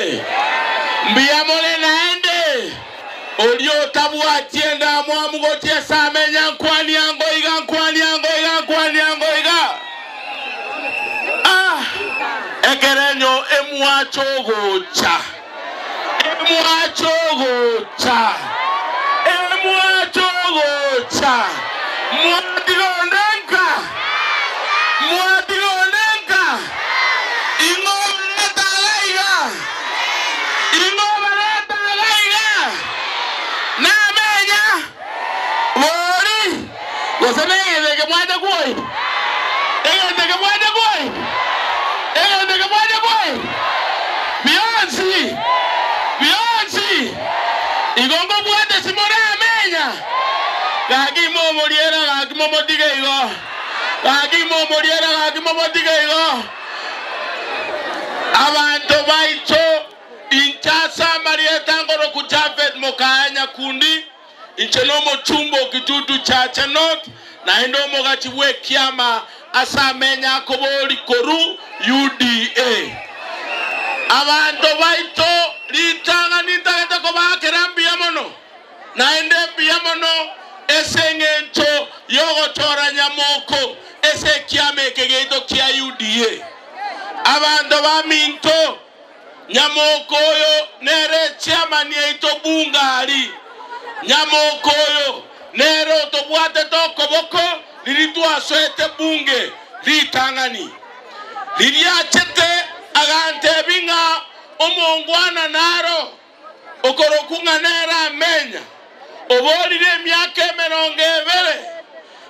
more? Mbuya more naende? Oria otabwati endamwamu gochia ase amenya nkwania ngoiga, nkwania ngoiga, nkwania ngoiga. Ah, ekerenyo emwacha ogocha, emwacha ogocha, emwacha ogocha, mwatiga onde nka, mwatiga onde nka, ing'o obarete iga iga, ing'o obarete iga iga, namenya bori, gose negento eke mwancha kwoi, egento eke mwancha kwoi, egento eke mwancha kwoi, bionsi, bionsi, igo nkobwate simore amenya, gaki momoriere gaki momotige igo, gaki momoriere gaki momotige igo. Abanto baito, inche ase amarieta ngoroku Japhet Mokaya Nyakundi, inche nomochumba o Kitutu Chache North, naende omogachi bw'ekiama ase amenya akobori koru UDA. Abanto baito, ritang'ani ntagete kobaakera mbuya mono, naende mbuya mono ase engencho y'ogochora nyamoko ase ekiama eke giaito kia UDA. Abanto baminto, Nyamoko oyo nere echairman yaito bunge aria. Nyamoko oyo nere otobwatete okoboko riria twasoete bunge ritang'ani. Riria achete agantebia ng'a omongwana naro okorokwa ng'a nere amenya, oborire emiaka emerongo ebere,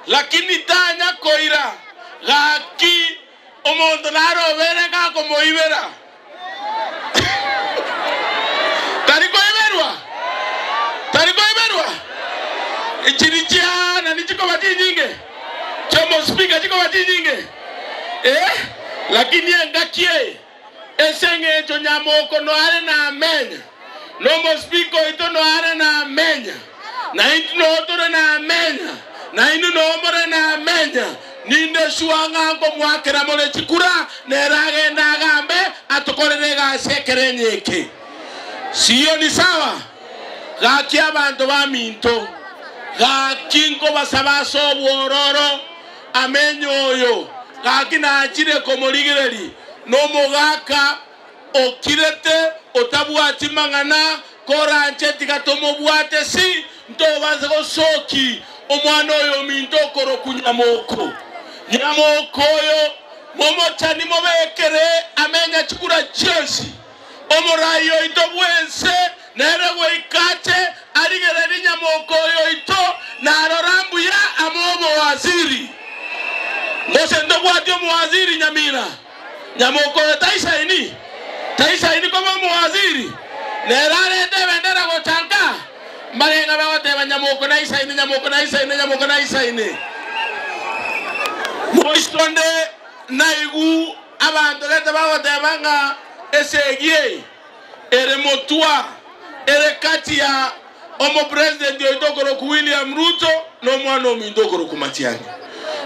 lakini tanya koira gaki Omonto nare obeire gakomoibera, tari koiberwa? Tari koiberwa? Chiri chia nani chikoba chinyinge? Chi'omospeaker chikoba chinyinge? Eh, lakini engaki eye ase eng'encho nyamoko noare namenya, na omospeaker oito noare namenya, Na intwe noo tore namenya, na inwe noo more namenya. Ninde sure ng'a nkomoakera more chikura, nere agende agambe atokorere egasi ekerenyo eke. Sio ni sawa? Gaki abanto baminto, gaki nkobasaba ase obwororo amenye oyo, gaki nachire komorigereria nomogaka Okirete otabwati mang'ana, koranche tiga tomobwate si, ntobaase gosoki omwana oyo ominto okorokwa Nyamoko. Nyamoko oyo momochani mobekere amenya chikura chionsi. Omorai oito bw'ense nere goika ache arigererie Nyamoko oyo oito narora mbuya amoe obowaziri. Gose ntobwati omowaziri Nyamira? Nyamoko oyo taisaini? Taisaini koba omowaziri? Nere arente ebendera gocha nka? Mbarenge bagoteba Nyamoko naisaine, Nyamoko naisaine, Nyamoko naisaine. Moisonde naigu abanto gete bagoteba ng'a esegi eye ere motwa ere kati ya omopresident oito okorokwa William Ruto na omwana ominto okorokwa Matiang'i.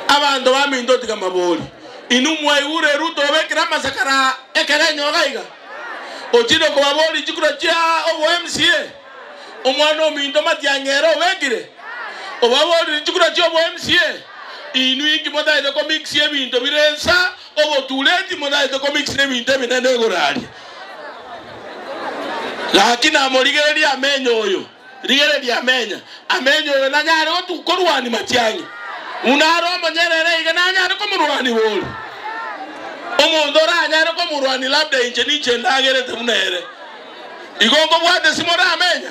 Abanto baminto tiga mabori, inwe mwaigure Ruto obekire amasakara ekero enyoga iga? Ochire kobaboria chikura chia obo MCA? Omwana ominto Matiang'i ere obekire? Obaborire chikura chia obo MCA? Inwe inki motaete ko mix ebinto bire nsa obotureti motaete ko mix nebinto ebinene igoro aria? Gaki namorigererie amenyo oyo, rigereria amenya, amenyo oyo nanyare korwania matiang'i, buna are omonyerere iga nanyare komorwania bori. Omonto oranyare komorwania labda inche ninche ndagerete buna ere. Igo nkobwate simore amenya?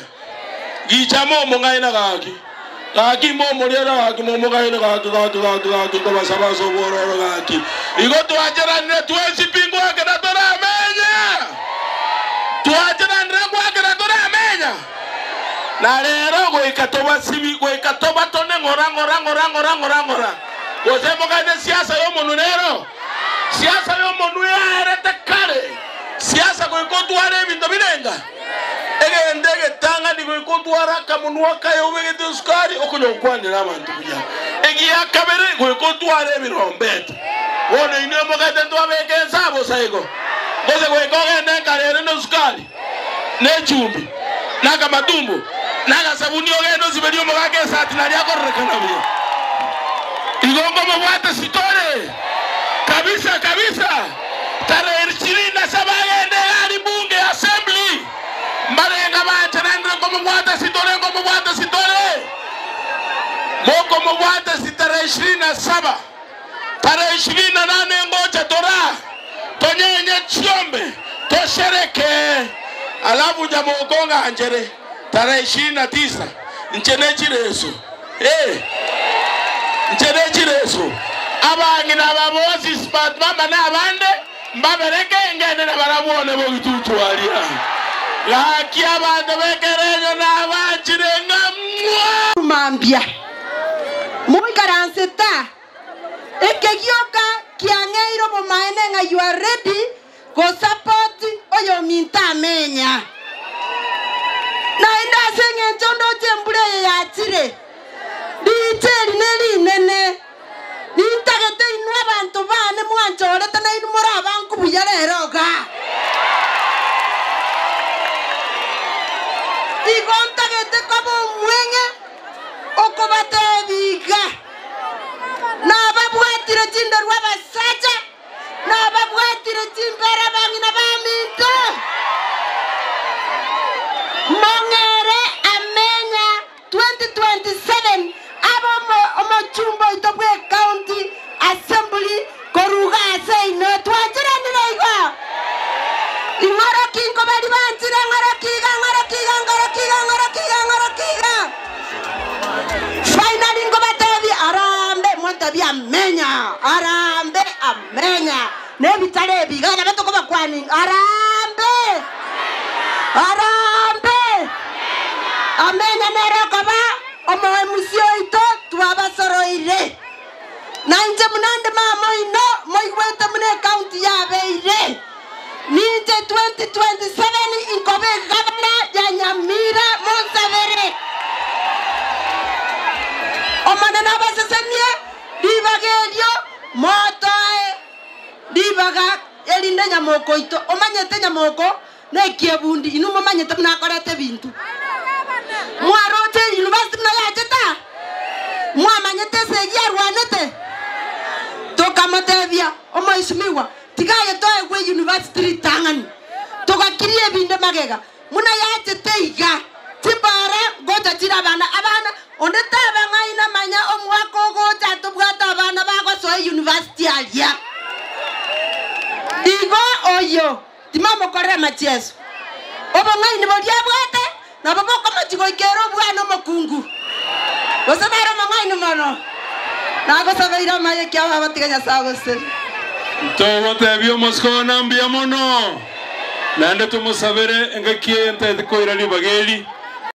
Gicha momong'aina gaki, gaki momoriere gaki momong'aine gaki gaki gaki gaki nkobasaba ase obwororo gaki. Igo twacheranire twensi pi ngoakera tore amenya. Twacheranire ngoakera tore amenya. Na rero goika tobasibi goika tobatone ng'ora ng'ora ng'ora ng'ora ng'ora ng'ora. Gose mogaine siasa y'omonwe nero? Siasa y'omonwe yaerete kare. Siasa goika otware ebinto birenga? Egento egetang'ani goika otware akamonwa kaye obegete esukari okonya gokwanera abanto buya. Egia kabere goika otware ebirombeta. Bono inwe mogete ntwabeke ense aa bosa igo? Gose goika ogende enkare ere nesukari, na echumbi, na akamatumbo, na agasabuni ogende osiberie omogaka esati nario akororekana buya. Igo nkomobwate sitore kabisa kabisa. Tarehe ishirini na saba agende egari bunge assembly. Mbarenga bancheranire nkomobwata sitore nkomobwata sitore. Mokomobwata si tarehe ishirini na saba. Tarehe ishirini na nane ngocha tora tonyenye chiombe tosherekee. Alafu nyamoko ng'anchere tarehe ishirini na tisa inche ne chireso eh inche ne chireso abang'ina aba bonsi smart mama na abande mbabereke ngende na barabwo one bogitutu aria. Gaki abanto b'ekerenyo nabanchire ng'a mwa. Mambia moikaransete aa, eke gioka kiang'eire obomaene ng'a you are ready go support oyominto amenya. Naende ase eng'encho ndoche embura eye yachire, riicho eri nerinene, nintagete inwe abanto baane mwanchorete nainwe more abanku buya rero iga. Igo ntagete koba omweng'e okobateebia iga, Nababwatire chinderwa abasacha, Nababwatire chimbera abang'ina baminto, mong'ere amenya 2027 abe omochumba oito bw'ecounty assembly korwa iga ase inwe. Twancheranire igo? Ing'oroki nkobari banchire, ng'oroki iga, ng'oroki iga, ng'oroki iga, ng'oroki iga, ng'oroki iga. Finally nkobatebie, Arambe, mwantebie amenya, arambe, amenya. Nebitare ebi iga nabo tokobakwani, arambe, arambe, amenya nere okoba omoemusi oito twabasoroire. Na inche buna nde mama oino, moigwete buna ecounty yabeire. Ninche 2027 inkoba egavana ya Nyamira monsabere. Omonene abasesenie ribaga erio motoe ribaga erinde nyamoko oito. Omanyete nyamoko nekiebundi inwe momanyete buna akorete ebinto. Mwaroche university buna yachete aa? Mwamanyete esegi arwanete? Tokamotebia omoisimigwa Tiga aye toegwe university ritang'ani, togakirie ebinde magega, buna yachete iga, chibara ngocha chire abana, abana, onde taba ng'aina manya omwaka ogocha tobwate abana bagosoa university aria. Igo oyo timomokorera machieso. Obong'aini boria abwate nabo bokomochia goika ere obwane omokungu, gose nere omong'aini mono. Nagosabeire amaye ekiagera abatiga Nyasae agosesenie. Togotebia omosike one mbuya mono, naende tomosabere engaki eye ntaete koira ribaga eri.